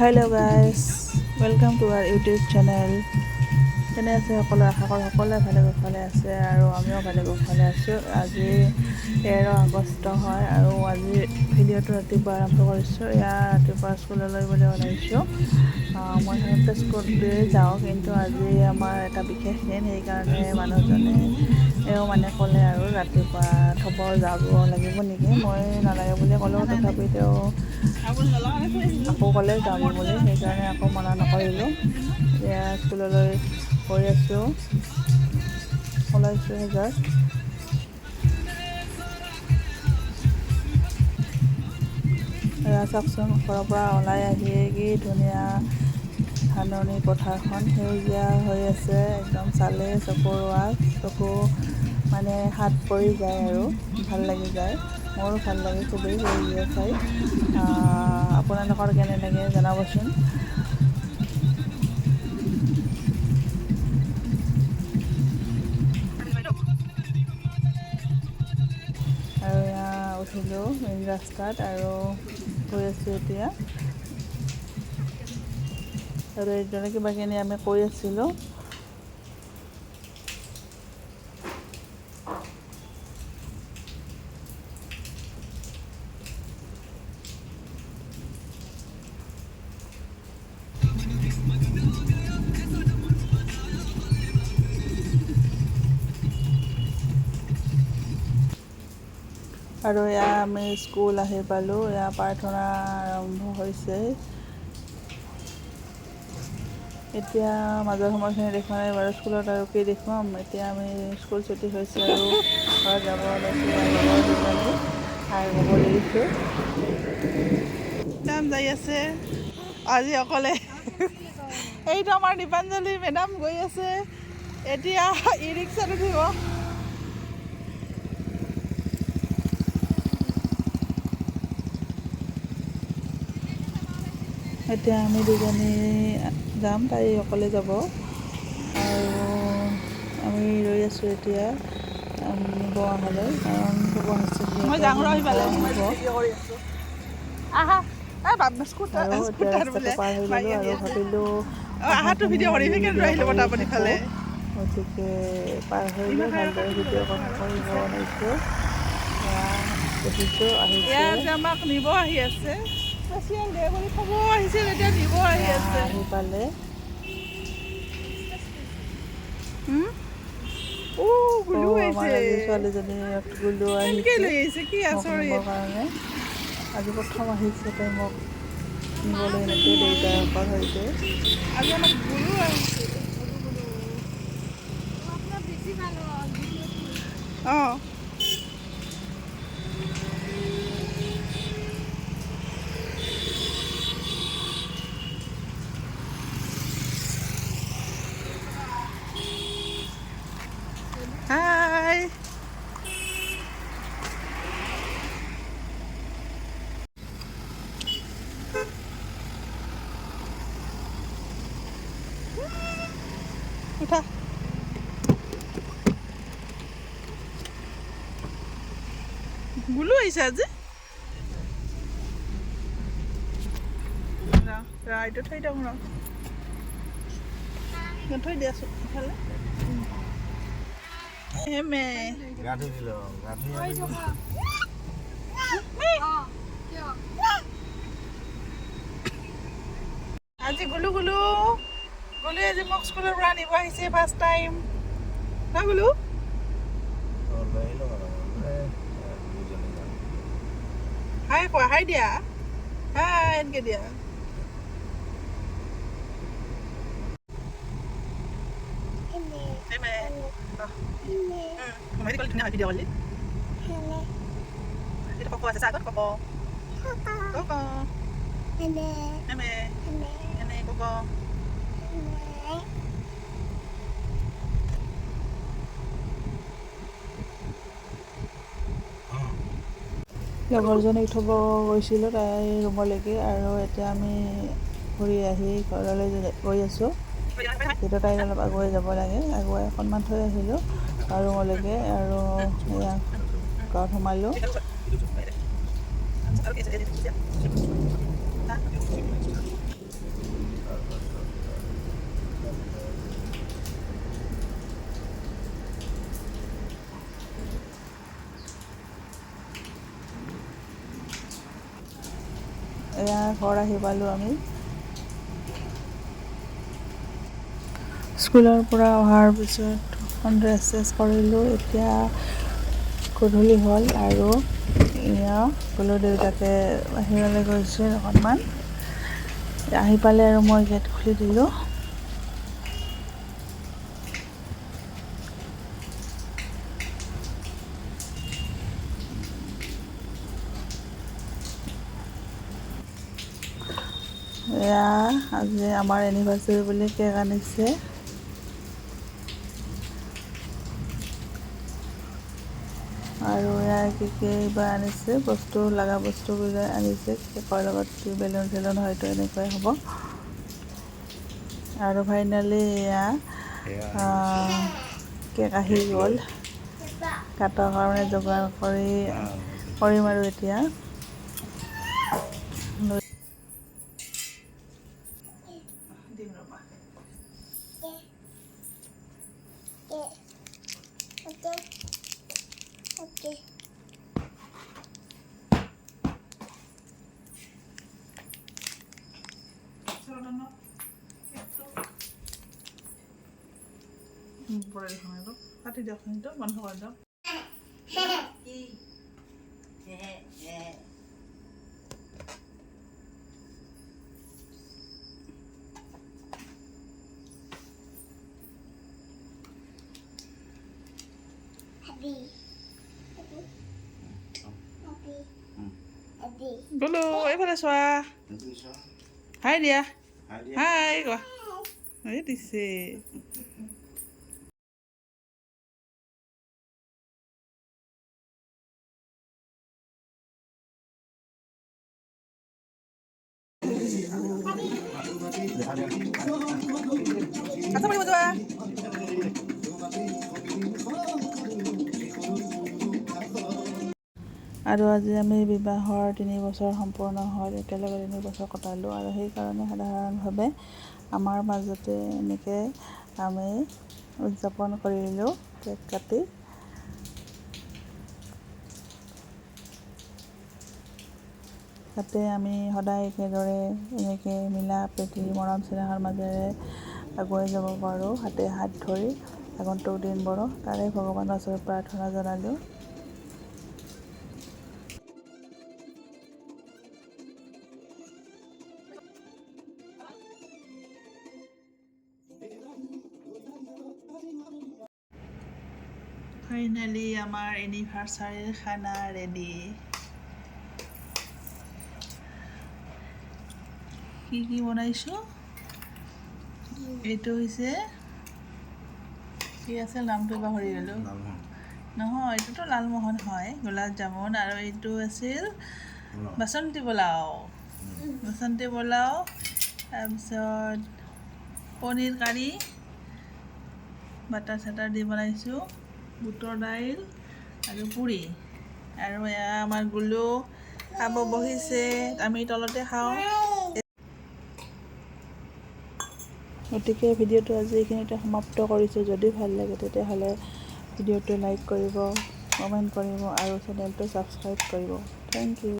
Hello guys, welcome to our YouTube channel. কেনে আছে সকলো? আশা কৰোঁ সকলোৱে ভালে কুশলে আছে আৰু আমিও ভালে কুশলে আছোঁ। আজি 13 আগষ্ট হয় আৰু আজি ভিডিঅ'টো ৰাতিপুৱা আৰম্ভ কৰিছোঁ। এয়া ৰাতিপুৱা স্কুললৈ বুলি ওলাইছোঁ। মই সাধাৰণতে স্কুললৈ যাওঁ, কিন্তু আজি আমাৰ এটা বিশেষ দিন, সেইকাৰণে মানুহজনে এওঁ মানে ক'লে আৰু ৰাতিপুৱা থ'ব যাব লাগিব নেকি। মই নালাগে বুলি ক'লেও তথাপি তেওঁ আকৌ ক'লে যাম বুলি, সেইকাৰণে আকৌ মনা নকৰিলোঁ। এতিয়া স্কুললৈ গৈ আছোঁ, ওলাইছোঁ জাষ্ট। এয়া চাওকচোন, ঘৰৰ পৰা ওলাই আহি কি ধুনীয়া ধাননি পথাৰখন সেউজীয়া হৈ আছে। একদম চালে চকুৰোৱা, চকু মানে হাত পৰি যায় আৰু ভাল লাগি যায়। মোৰো ভাল লাগে খুবেই সেউজীয়া চাই। আপোনালোকৰ কেনে লাগে জনাবচোন। আৰু এয়া উঠিলোঁ মেইন ৰাস্তাত আৰু গৈ আছোঁ এতিয়া। আৰু এইদৰে কিবা কিনি আমি কৈ আছিলোঁ। আৰু এয়া আমি স্কুল আহি পালোঁ। এয়া প্ৰাৰ্থনা আৰম্ভ হৈছে। এতিয়া মাজৰ সময়খিনি দেখুওৱা নাই বাৰু, স্কুলত আৰু কি দেখুৱাম। এতিয়া আমি স্কুল ছুটি হৈছে আৰু ঘৰত যাব ওলাইছোঁ। লগৰ দুজনী হাই ক'ব লাগিছোঁ। যাম যাই আছে আজি অকলে। এইটো আমাৰ দীপাঞ্জলি মেডাম গৈ আছে, এতিয়া ই ৰিক্সাত উঠিব। এতিয়া আমি দুজনী যাম, তাই অকলে যাব আৰু আমি ৰৈ আছোঁ এতিয়া নিব অহালৈ, কাৰণ থ'ব আহিছে। মই যাওঁ ৰ সিফালে, মই ভিডিঅ' কৰি আছোঁ। আহা এই বাপ, স্কুটাৰ আৰু এতিয়া স্কুটাৰ ৰাস্তাটো বোলে পাৰ হৈ বাইক গ'লোঁ আহি আৰু আছে। ভাবিলোঁ অঁ, আহাটো ভিডিঅ' কৰি সেইকাৰণে ৰৈ আহিলোঁ পটাপট ইফালে। গতিকে পাৰ হৈ লৈ ভালদৰে ভিডিঅ' কৰিব ওলাইছোঁ। দেখিছোঁ আহিছে। ইয়াত আমাক নিব আহি আছে। স্পেচিয়েল ডে বুলি থ'ব আহিছিল, এতিয়া নিব আহি আছে। আহি পালে। ও গুলু অঁ, আমাৰ আহিছে। আজি ছোৱালীজনী গুলু কেনেকে আহিছে লৈ আহিছে কি মোক আচৰিত। নিবৰ কাৰণে। আজি প্ৰথম আহিছে তাই মোক নিবলৈ এনেকৈ দেউতাকৰ সৈতে। আজি আমাৰ গুলু আহিছে, গুলু গুলু। অঁ, হাই। উঠা। গুলু আহিছে আজি। ৰ, এইটো থৈ দিওঁ, ৰ, থৈ দিয়াচোন ইফালে। হেমে। গাঁঠি দিলো গাঁঠি। আজি গুলু গুলু গুলু আজি মোক স্কুলৰ পৰা নিব আহিছে ফাৰ্ষ্ট টাইম ন গুলু? লৈ আহিলো মানে দুজনী যাম। হাই কোৱা, হাই দিয়া, হাই এনেকে দিয়া। হেমে। ধুনীয়া হয় ভিডিঅ' কৰিলে। এইটো কক আছে আগত, কক কক। হেমে এনে কক। লগৰজনীক থ'ব গৈছিলোঁ তাই ৰুমলৈকে আৰু এতিয়া আমি ঘূৰি আহি ঘৰলৈ গৈ আছোঁ। যিহেতু তাইক অলপ আগুৱাই যাব লাগে, আগুৱাই অকণমান থৈ আহিলোঁ আৰু ৰুমলৈকে আৰু এয়া ঘৰত সোমালোঁ। ঘৰ আহি পালোঁ আমি। স্কুলৰ পৰা অহাৰ পিছত অকণ ৰেষ্ট চেষ্ট কৰিলোঁ। এতিয়া গধূলি হ'ল আৰু এয়া গ'লো, দেউতাকে বাহিৰলৈ গৈছিল অকণমান, আহি পালে আৰু মই গেট খুলি দিলোঁ। এয়া আজি আমাৰ এনিভাৰ্চাৰী বুলি কেক আনিছে। আৰু এয়া কি কি বা আনিছে, বস্তু লগা বস্তুবিলাক আনিছে, কেকৰ লগত কি বেলুন চেলুন হয়তো এনেকুৱাই হ'ব। আৰু ফাইনেলি এয়া কেক আহি গ'ল, কাটাৰ কাৰণে যোগাৰ কৰিম আৰু এতিয়া। দিম ৰ'বা। কাটি দিয়ক, সেইটো বন্ধ কৰি দিয়ক। গ'লো, এইফালে চোৱা, হাই দিয়া, হাই কোৱা, এই দিছে। আচ্ছা, যোৱা। আৰু আজি আমি বিবাহৰ 3 বছৰ সম্পূৰ্ণ হ'ল, একেলগে 3 বছৰ কটালোঁ। আৰু সেইকাৰণে সাধাৰণভাৱে আমাৰ মাজতে এনেকৈ আমি উদযাপন কৰিলোঁ কেক কাটি। যাতে আমি সদায় একেদৰে এনেকৈ মিলা প্ৰীতি মৰম চেনেহৰ মাজেৰে আগুৱাই যাব পাৰোঁ, হাতে হাত ধৰি আগন্তুক দিনবোৰো, তাৰে ভগৱানৰ ওচৰত প্ৰাৰ্থনা জনালোঁ। ফাইনেলি আমাৰ এনিভাৰ্চাৰীৰ খানা ৰেডি। কি কি বনাইছোঁ, এইটো হৈছে কি আছিল নামটো পাহৰি গ'লোঁ। নহয়, এইটোতো লালমোহন হয়, গোলাপ জামুন। আৰু এইটো আছিল বাচন্তি পোলাও, বাচন্তি পোলাও। তাৰপিছত পনীৰ কাৰী, বাটাৰ চাটাৰ দি বনাইছোঁ, বুটৰ দাইল আৰু পুৰি। আৰু এয়া আমাৰ গুলু খাব বহিছে, আমি তলতে খাওঁ। গতিকে ভিডিঅ'টো আজি এইখিনিতে সমাপ্ত কৰিছোঁ। যদি ভাল লাগে তেতিয়াহ'লে ভিডিঅ'টো লাইক কৰিব, কমেণ্ট কৰিব আৰু চেনেলটো ছাবস্ক্ৰাইব কৰিব। Thank you.